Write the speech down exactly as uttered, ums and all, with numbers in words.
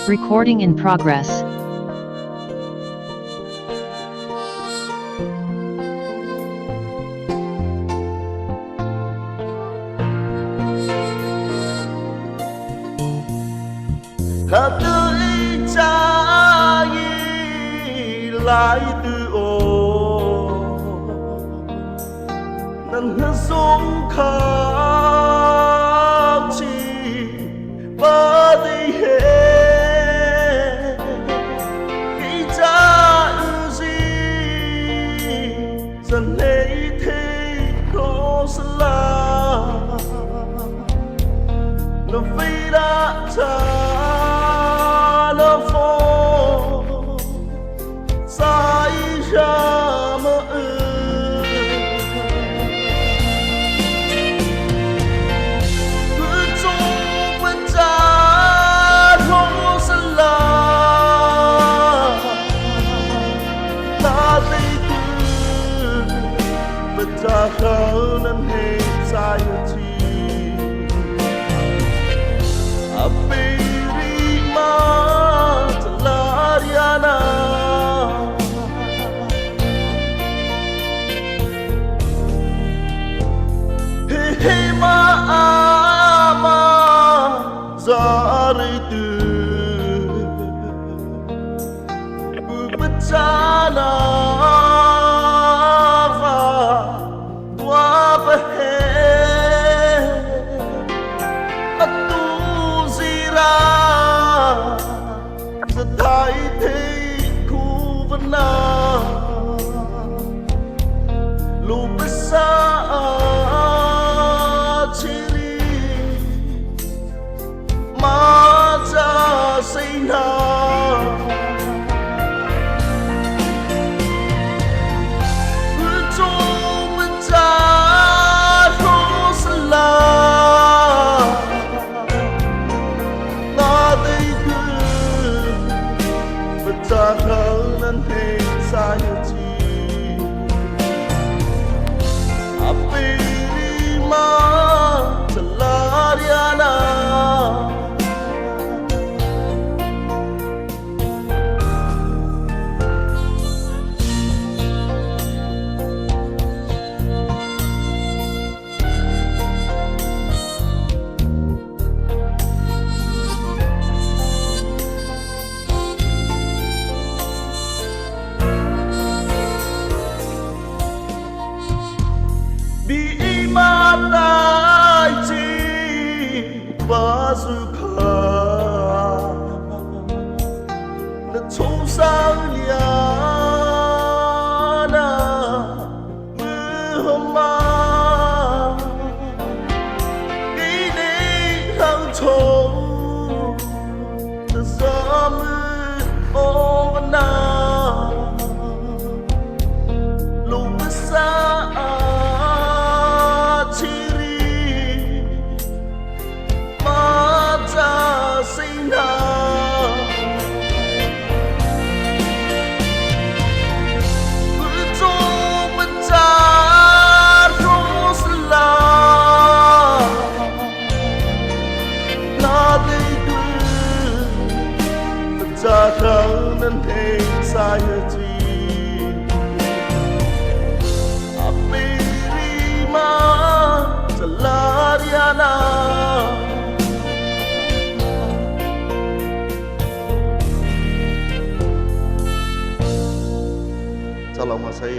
Recording in progress. Kha tei cha ei lai tu o, na na zong kha chi pa dei he, ei cha u zi, zan nei thei ko sa la, na vei la cha na fo, sa ei sha ma u. Ku cho pa cha ro sa la, ta tei ku pa cha kha na nei sa ei chi. A pei ri ma cha la ri a na. He he ma a ma za ri tu. Ku pa cha na va tua pa he a tu zi ra, za thai thei ku va na, lu pa sa a chi ri. Ma cha sei na. U cho ma cha ro sa la. Na dei ku ma cha kha na nei sa ei chi. A pei ri ma cha la ri a na. Bie ei ma tai chi pa zu kha, na chô sa lia na. Mâ hmâ, ei nei hang chô, ta za mâ o na, lo pasa a chiri. Mâ cha sei na, pachô pachâ ro sala, na dei tu, pachâ thei na hnei sai ha chi. Abei ri ma, cha la ria na. Cha la ma sai.